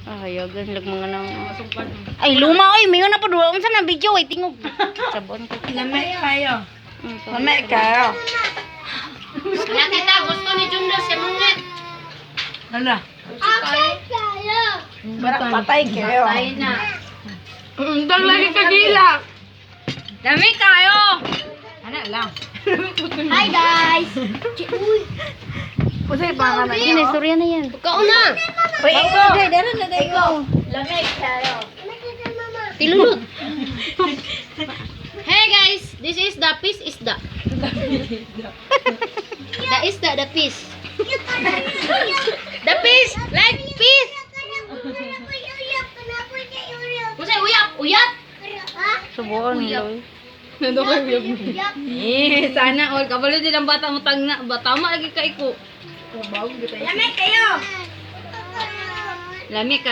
Ah, hayagan lag mga nang. Ay, luma oy, mayon na po duwa unsa na video ay tingog. Sabon ko. Lami kayo. Sorry. Lami kayo. Wala kita, gusto ni Jumlo si Mungit. Ano? Patay kayo. Patay na. Undang lagi kagila. Dami kayo! Ano lang. Hi guys! Uy! Usay pa ka na. Yan, istorya na yan. Kauna! Uy, ikaw. Dara na tayo. Lami kayo. Tilulot. Hey guys, this is the fish isda. The isda, the fish. The fish, like fish. Kasi uyap, uyap. Subuan nila. Eh, sana all. Kabalo din ang bata mo tagna. Bata mo lagi ka iko. Lami kayo. Lami ka.